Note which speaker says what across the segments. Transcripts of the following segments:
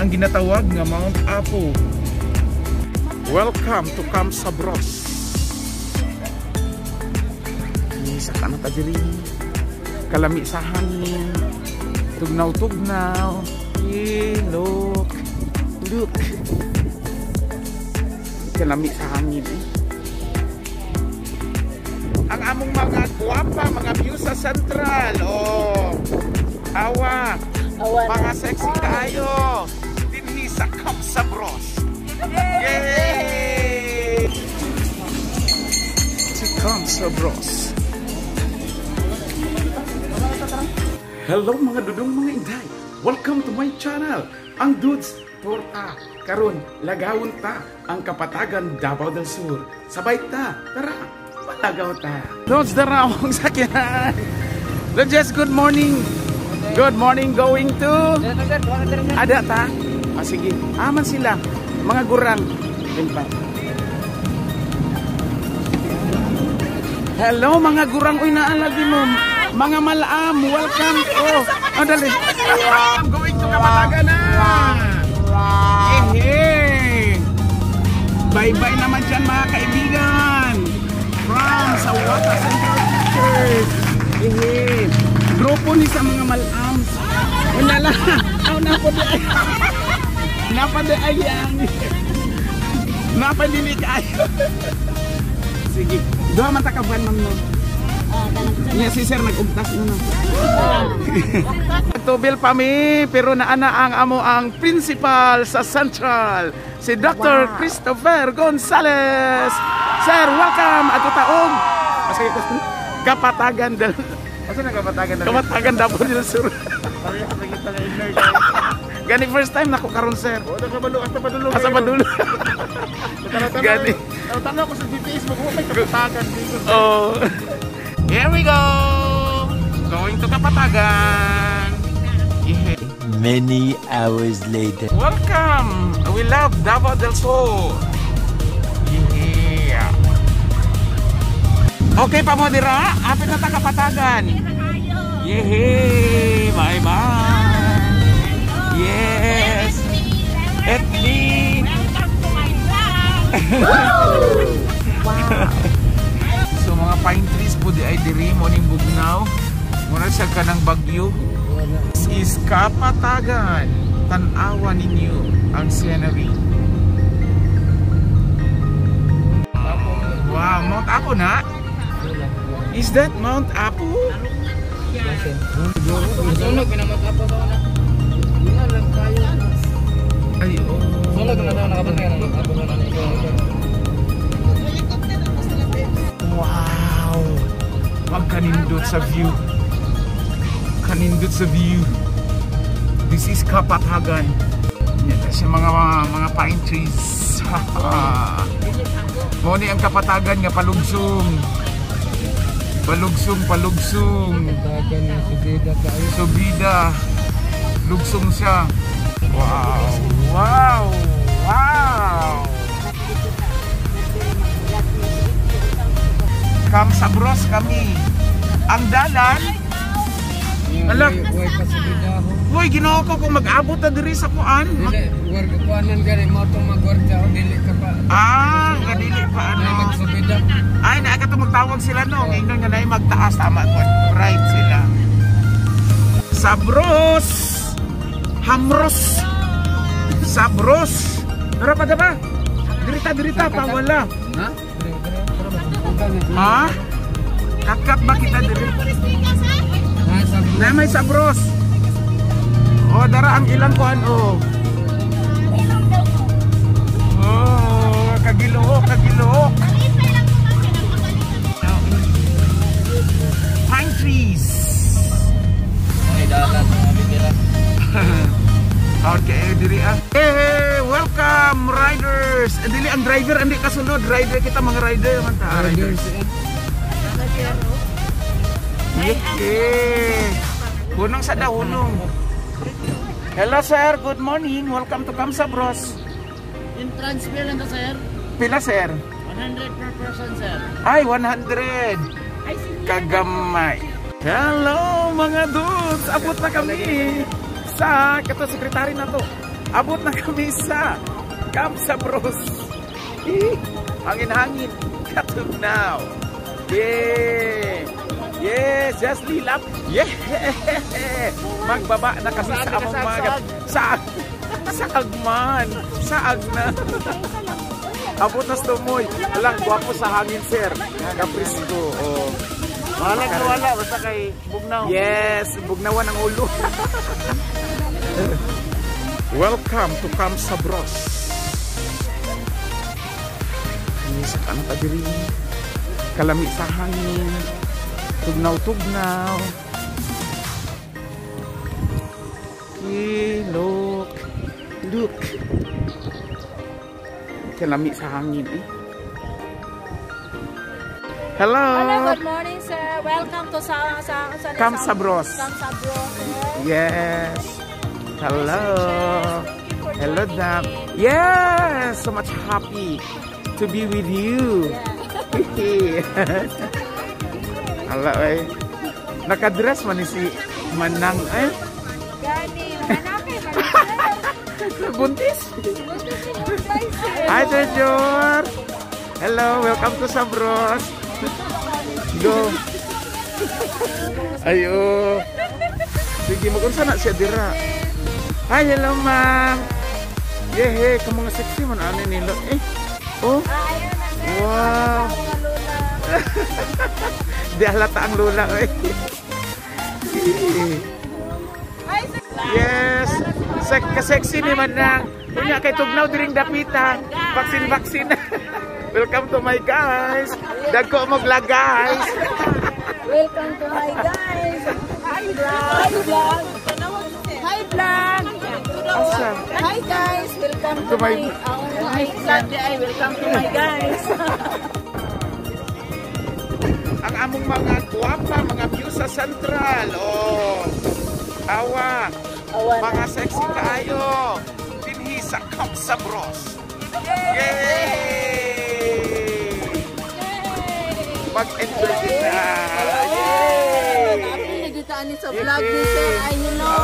Speaker 1: Mao ni ang ginatawag nga Mount Apo. Welcome to Camp Sabros. Sa kana ta diri. Kalami sa hangin. Tugnaw-tugnaw. Eh, look. Look. Kalami sa hangin eh. Ang among mga gwapa, mga view sa Central. Oh. Awa.
Speaker 2: Awa na.
Speaker 1: Mga sexy kaayo. Dinhi sa Camp Sabros. Yay! To Camp Sabros. Hello mga dudong mga inday. Welcome to my channel, ang Dudes Torta. Karon lagawon ta ang Kapatagan, Davao del Sur. Sabay ta, tara, malagaw ta. Dudes, dara akong sakyanan. Dudes, good morning. Good morning, going to Ada ta? Ah, sige. Aman sila, mga gurang. Pa. Hello mga gurang, uy naalagi mo. Mga malaam, welcome. Oh, oh dali. I'm going to Kapatagan na. Eh, bye-bye naman dyan mga kaibigan. From Sawata Central Church. Eh, grupo ni sa mga malams. Wala lang. Oh, napad napad ay ang. Napadili kayo. Sige. Duha man ta ka buwan, ma'am, no. Nya si sir nag-ugtas na no. Tubil pa mi pero naana ang amo ang principal sa Central, si Dr. Christopher Gonzales. Sir, welcome ato taog. Kapatagan del
Speaker 3: Asa na Kapatagan del
Speaker 1: Kapatagan Davao del Sur. Gani first time nako karon, sir.
Speaker 3: O nakabalo hasta padulo.
Speaker 1: Asa padulo. Gani.
Speaker 3: Tanaw ko sa GPS mo may Kapatagan dito.
Speaker 1: Oh. Here we go. Going to Kapatagan. Yeah.
Speaker 4: Many hours later.
Speaker 1: Welcome. We love Davao del Sur. Yeah. Okay pa mo dira? Apit na ta Kapatagan. Yeah. Bye bye. Yes. Etli.
Speaker 2: Welcome to my vlog.
Speaker 1: Wow. So mga pine trees po di ay diri mo ning bugnaw. Mura siya kanang bagyo. This is Kapatagan. Tan-awa ninyo ang scenery. Wow, Mount Apo na? Is that Mount Apo? Ay, oh. Wow! Magkanindot sa view. Kanindot sa view. This is Kapatagan. Yan siya mga pine trees. Mo ni ang Kapatagan nga palugsong. Palugsong, palugsong. Subida. Lugsong siya. Wow! Wow! Wow! Camp Sabros kami. Ang dalan. Ala. Uy, Ginoo ko kung mag-abot na diri sa kuan.
Speaker 5: Kuanan gani mo tong magwarda dili ka pa.
Speaker 1: Ah, nga dili pa ano. Ay, naa ka to magtawag sila no. Ngayong nga naay magtaas tama ko. Right sila. Sabros. Hamros. Sabros. Tara pa ba? Dirita dirita pa wala.
Speaker 5: Ha?
Speaker 1: Ha? Katkat ba kita diri? Na may Sabros. Oh, dara ang ilang kuan oh. Oh, kagiluok, kagiluok. Pine trees.
Speaker 5: Ay dalan mga.
Speaker 1: Okay, diri ah. Hey, welcome riders. Dili ang driver andi kasunod, rider kita mga rider man ta. Riders. Yeah. Hunong sa daw, hunong. Hello sir, good morning. Welcome to Camp Sabros.
Speaker 2: Entrance fee lang to, sir.
Speaker 1: Pila sir?
Speaker 2: 100 per person, sir.
Speaker 1: Ay, 100. Kagamay. Hello mga dudes, abot na kami sa kato sekretary na to. Abot na kami sa Camp Sabros. Hangin-hangin. Katugnaw. Yeah. Yes, just lilap. Yeah. Magbaba na kami sa among mga saag man. Saag na. Abot na sa tumoy. Walang gwapo sa hangin, sir. Kaprisko. Oh.
Speaker 3: Wala na wala, basta kay bugnaw.
Speaker 1: Yes, bugnawan ang ulo. Welcome to Camp Sabros. Sa kanang kadiri. Kalami sa hangin. Tugnaw-tugnaw. Look. Look. Kalami sa hangin eh. Hello.
Speaker 2: Hello, good morning, sir. Welcome to
Speaker 1: Camp Sabros.
Speaker 2: Camp Sabros, sir.
Speaker 1: Yes. Hello. Hello, Dam. Yes, so much happy to be with you. Yeah. Hello, eh. Nakadress man ni si Manang eh.
Speaker 2: Gani, manake man.
Speaker 1: Buntis. Hi, Sir Jor. Hello, welcome to Sabros. Go. Ayo. Sige, magunsa na siya dira. Hi, hello, ma'am. Yehe, kamu nga sexy man ani nilo eh. Oh. Wow. Di halata ang lola eh. Yes. Ka-sexy ni Manang. Unya kay tugnaw diring dapita. Vaccine vaccine. Welcome to my guys. Dagko mo vlog, guys.
Speaker 2: Welcome to my guys. Hi vlog. Hi vlog. Hi vlog.
Speaker 1: Awesome.
Speaker 2: Hi guys. Welcome to my hi vlog. Welcome to my guys.
Speaker 1: Ang among mga guwapa, mga view sa Central. Oh. Awa.
Speaker 2: Awa.
Speaker 1: Mga sexy kaayo. Dinhi sa Camp Sabros. Yay! Mag-enjoy kita. Yay!
Speaker 2: Dito ani sa vlog ni Sir. Ay, hello.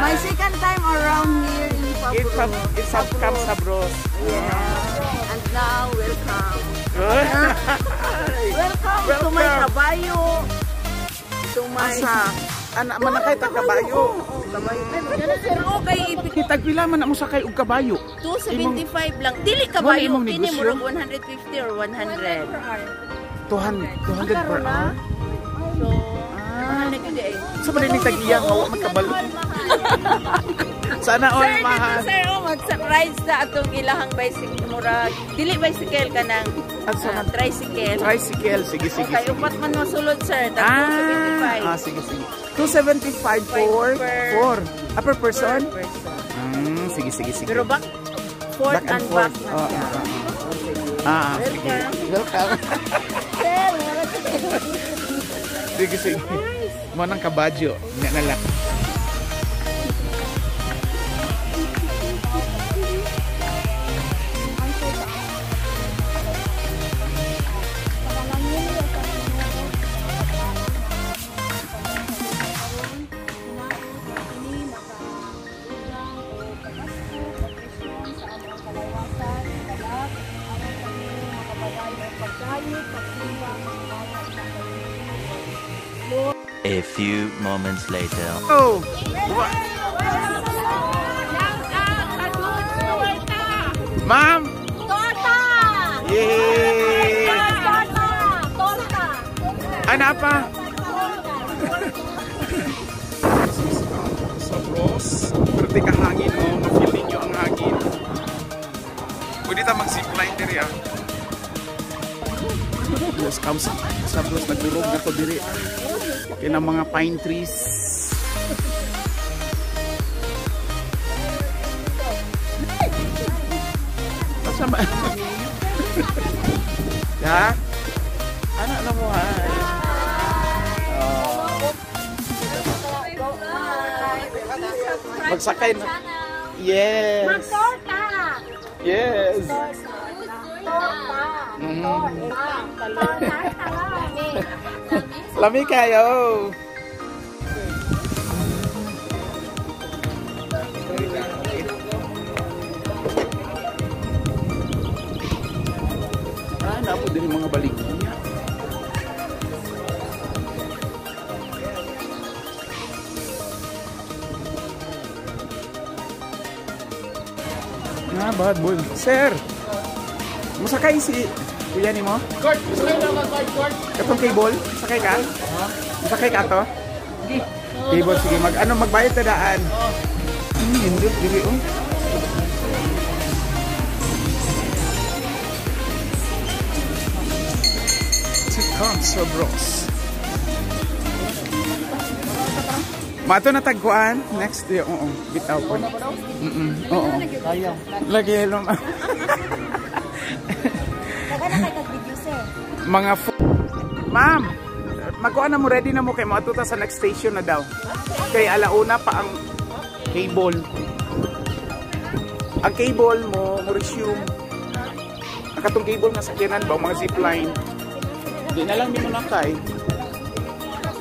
Speaker 2: My second time around here in Pablo.
Speaker 1: In Camp Sabros.
Speaker 2: Yeah. And now, welcome. Welcome to my kabayo. To my...
Speaker 1: Asa? Anak man na kay kabayo.
Speaker 2: Kabayo. Sir, okay.
Speaker 1: Tagpila man na mo sakay og kabayo?
Speaker 2: 275 lang. Dili kabayo.
Speaker 1: Kini
Speaker 2: murag 150 or 100.
Speaker 1: 200 per hour?
Speaker 2: So, mahal na gyud eh.
Speaker 1: Sa man ni tag-iya nga wa magkabalo. Sana all mahal.
Speaker 2: Sir, oh, mag-surprise sa atong ilahang bicycle murag. Dili bicycle kanang tricycle.
Speaker 1: Tricycle, sige sige.
Speaker 2: Okay, upat man mosulod, sir. 275.
Speaker 1: Ah, sige sige. 275 for four. Ah, per person?
Speaker 2: Per person.
Speaker 1: Sige sige sige.
Speaker 2: Pero back forth and back.
Speaker 1: Ah, sige. Welcome.
Speaker 2: Sir,
Speaker 1: sige sige. Mo nang kabadyo. Nga na lang.
Speaker 4: A few moments later.
Speaker 1: Oh. Ma'am.
Speaker 2: Torta.
Speaker 1: Yay.
Speaker 2: Torta. Torta.
Speaker 1: Ano pa? Sabros. Pero di ka hangin, oh. Ma-feel ninyo ang hangin. Pwede ta mag-zipline diri ah. Yes, Camp Sabros nagurog na ko diri. Kaya ng mga pine trees. Asa ba? Ha? Ano na mo ha? Oh. Magsakay na. Yes.
Speaker 2: Magtorta.
Speaker 1: Yes.
Speaker 2: Torta. Torta.
Speaker 1: Lami kayo. po din mga baligya. Na bad boy. Sir, musakay si kuya ni mo?
Speaker 3: Court, sakay na ka, court.
Speaker 1: Katong cable, sakay ka? Sakay ka to? Cable, sige. Mag, ano, magbayad ta daan. Hindi, diri, oh. Si Kamsa Bros. Mato na tagkuan next day, oo, bitaw po. Oo. Lagi lang. Mga ma'am, magkuan na mo, ready na mo kay moadto ta sa next station na daw. Kay alauna pa ang cable. Ang cable mo resume. Ang katong cable nga sakyanan ba mga zipline. Di na lang nimo nakay.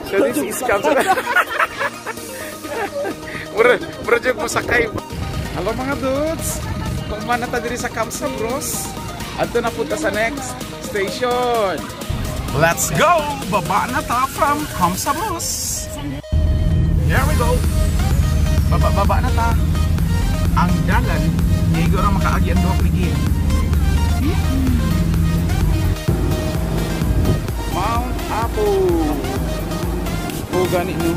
Speaker 1: So this is Kamsa. Mura jud mo sakay. Hello mga dudes. Kung man na ta diri sa Kamsa Bros. Adto na punta sa next station. Let's go! Baba na ta from Kamsa Bros. Here we go. Baba na ta. Ang dalan, nigo ra makaagi ang duha ka ligid. Mount Apo. O gani no.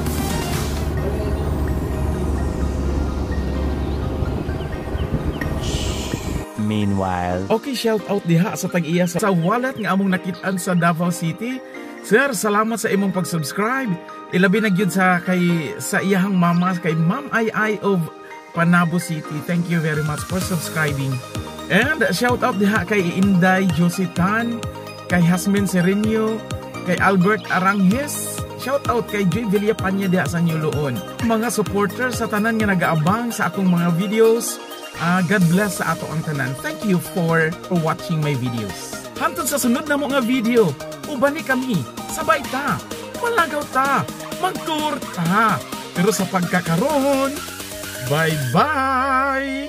Speaker 4: Meanwhile.
Speaker 1: Okay, shout out diha sa tag-iya sa wallet nga among nakit-an sa Davao City. Sir, salamat sa imong pag-subscribe. Ilabi na gyud sa kay sa iyahang mama kay Ma'am Ai of Panabo City. Thank you very much for subscribing. And shout out diha kay Inday Jositan, kay Hasmin Serenio, kay Albert Aranghes. Shout out kay Joy Villapanya diha sa Nyuloon. Mga supporters sa tanan nga nagaabang sa akong mga videos. God bless sa ato ang tanan. Thank you for watching my videos. Hantod sa sunod na mo nga video, ubani kami, sabay ta, malagaw ta, magtur ta. Pero sa pagkakaroon, bye-bye!